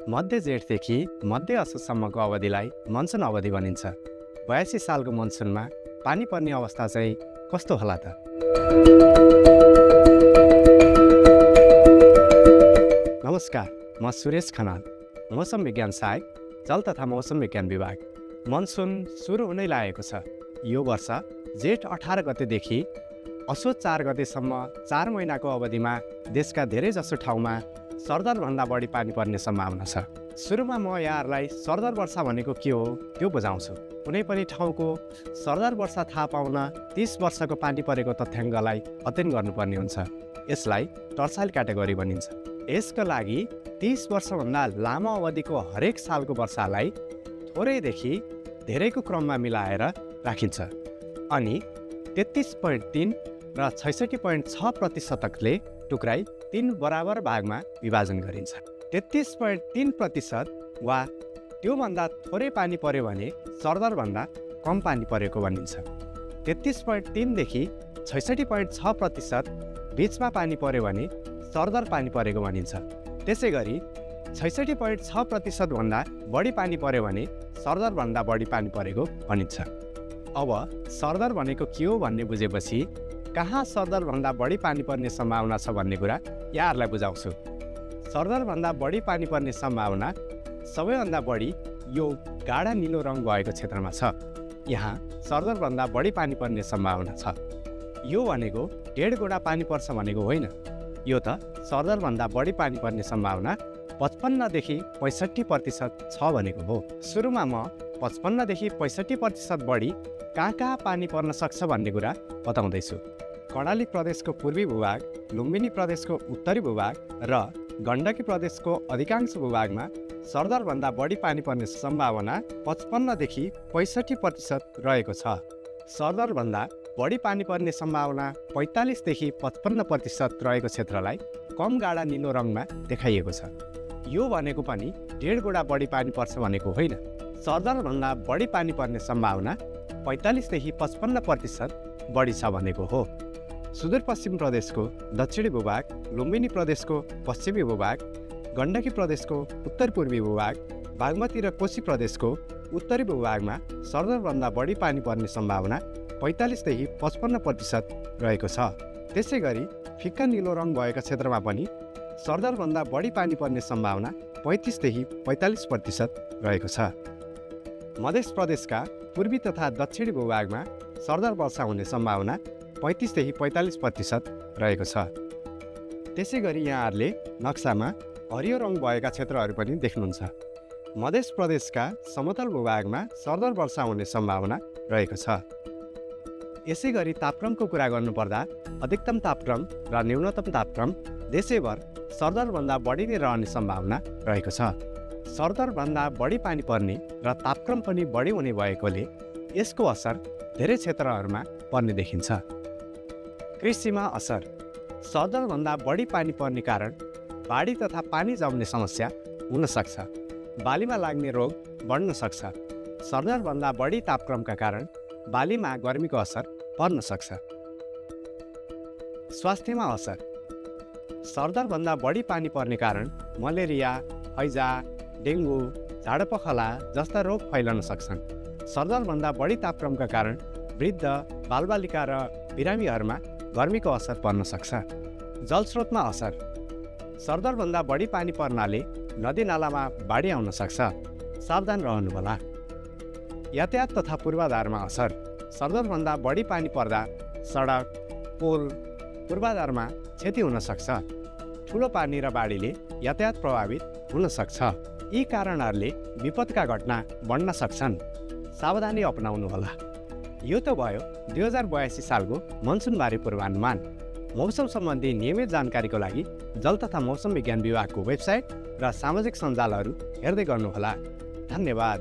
मध्य जेठदेखि मध्य असोजसम्मको अवधिलाई मनसुन अवधि भनिन्छ। 82 सालको मनसुनमा पानी पर्ने अवस्था चाहिँ कस्तो होला त? नमस्कार, म सुरेश खनाल, मौसम विज्ञान सहायक, जल तथा मौसम विज्ञान विभाग। मनसुन सुरु हुनै लागेको छ। यो वर्ष जेठ 18 गतेदेखि असोज 4 गतेसम्म 4 महिनाको अवधिमा देशका धेरैजसो ठाउँमा सरदरभन्दा बढी पानी पर्ने सम्भावना छ। सुरुमा म यहाँहरूलाई सरदर वर्षा भनेको के हो त्यो बुझाउँछु। कुनै पनि ठाउँको सरदर वर्षा थाहा पाउन 30 वर्षको पानी परेको तथ्याङ्कलाई अध्ययन गर्नुपर्ने हुन्छ। यसलाई टर्साइल क्याटेगोरी भनिन्छ। यसका लागि 30 वर्षभन्दा लामो अवधिको हरेक सालको वर्षालाई थोरैदेखि धेरैको क्रममा मिलाएर राखिन्छ अनि 33.3 र 66.6% टुक्राई 3 बराबर भागमा विभाजन गरिन्छ। 33.3% वा त्योभन्दा थोरै पानी पर्यो भने सरदरभन्दा कम पानी परेको भनिन्छ। 33.3 देखि 66.6% बिचमा पानी पर्यो भने सरदर पानी परेको भनिन्छ। त्यसै गरी 66.6% भन्दा बढी पानी पर्यो भने सरदरभन्दा बढी पानी परेको भनिन्छ। अब सरदर भनेको के हो भन्ने बुझेपछि कहाँ सरदरभन्दा बढी पानी पर्ने सम्भावना छ भन्ने कुरा यहाँहरूलाई बुझाउँछु। सरदरभन्दा बढी पानी पर्ने सम्भावना सबैभन्दा बढी यो गाढा निलो रङ भएको क्षेत्रमा छ। यहाँ सरदरभन्दा बढी पानी पर्ने सम्भावना छ। यो भनेको 1.5 गुणा पानी पर्छ भनेको होइन। यो त सरदरभन्दा बढी पानी पर्ने सम्भावना 55 देखि 65% छ भनेको हो। सुरुमा म 55 देखि 65% बढी कहाँ पानी पर्न सक्छ भन्ने कुरा बताउँदैछु। कर्णाली प्रदेशको पूर्वी भूभाग, लुम्बिनी प्रदेशको उत्तरी भूभाग र गण्डकी प्रदेशको अधिकांश भूभागमा सरदरभन्दा बढी पानी पर्ने सम्भावना 55 देखि 65% रहेको छ। सरदरभन्दा बढी पानी पर्ने सम्भावना 45 देखि 55% रहेको क्षेत्रलाई कम गाढा निलो रङमा देखाइएको छ। यो भनेको पनि 1.5 गुणा बढी पानी पर्छ भनेको होइन। सरदरभन्दा बढी पानी पर्ने सम्भावना 45 देखि 55% बढी छ भनेको हो। सुदूरपश्चिम प्रदेशको दक्षिणी भूभाग, लुम्बिनी प्रदेशको पश्चिमी भूभाग, गण्डकी प्रदेशको उत्तर पूर्वी भूभाग, बागमती र कोशी प्रदेशको उत्तरी भूभागमा सरदरभन्दा बढी पानी पर्ने सम्भावना 45 देखि 55% रहेको छ। त्यसै गरी फिक्का निलो रङ भएका क्षेत्रमा पनि सरदरभन्दा बढी पानी पर्ने सम्भावना 35 देखि 45% रहेको छ। मध्य प्रदेशका पूर्वी तथा दक्षिणी भूभागमा सरदर वर्षा हुने सम्भावना 35 देखि 45% रहेको छ। त्यसै गरी यहाँहरूले नक्सामा हरियो रङ भएका क्षेत्रहरू पनि देख्नुहुन्छ। मध्य प्रदेशका समतल भूभागमा सरदर वर्षा हुने सम्भावना रहेको छ। यसै गरी तापक्रमको कुरा गर्नुपर्दा अधिकतम तापक्रम र न्यूनतम तापक्रम देशैभर सरदरभन्दा बढी नै रहने सम्भावना रहेको छ। सरदरभन्दा बढी पानी पर्ने र तापक्रम पनि बढी हुने भएकोले यसको असर धेरै क्षेत्रहरूमा पर्ने देखिन्छ। कृषिमा असर। सरदरभन्दा बढी पानी पर्ने कारण बाढी तथा पानी जम्ने समस्या हुन सक्छ। बालीमा लाग्ने रोग बढ्न सक्छ। सरदरभन्दा बढी तापक्रमका कारण बालीमा गर्मीको असर पर्न सक्छ। स्वास्थ्यमा असर। सरदरभन्दा बढी पानी पर्ने कारण मलेरिया, हैजा, डेङ्गु, झाडापखला जस्ता रोग फैलन सक्छन्। सरदरभन्दा बढी तापक्रमका कारण वृद्ध, बालबालिका र बिरामीहरूमा गर्मीको असर पर्न सक्छ। जलस्रोतमा असर। सरदरभन्दा बढी पानी पर्नाले नदीनालामा बाढी आउन सक्छ। सावधान रहनुहोला। यातायात तथा पूर्वाधारमा असर। सरदरभन्दा बढी पानी पर्दा सडक, पुल, पूर्वाधारमा क्षति हुन सक्छ। ठुलो पानी र बाढीले यातायात प्रभावित हुन सक्छ। यी कारणहरूले विपदका घटना बढ्न सक्छन्। सावधानी अपनाउनुहोला। यो त भयो 2082 सालको मनसुनबारे पूर्वानुमान। मौसम सम्बन्धी नियमित जानकारीको लागि जल तथा मौसम विज्ञान विभागको वेबसाइट र सामाजिक सञ्जालहरू हेर्दै गर्नुहोला। धन्यवाद।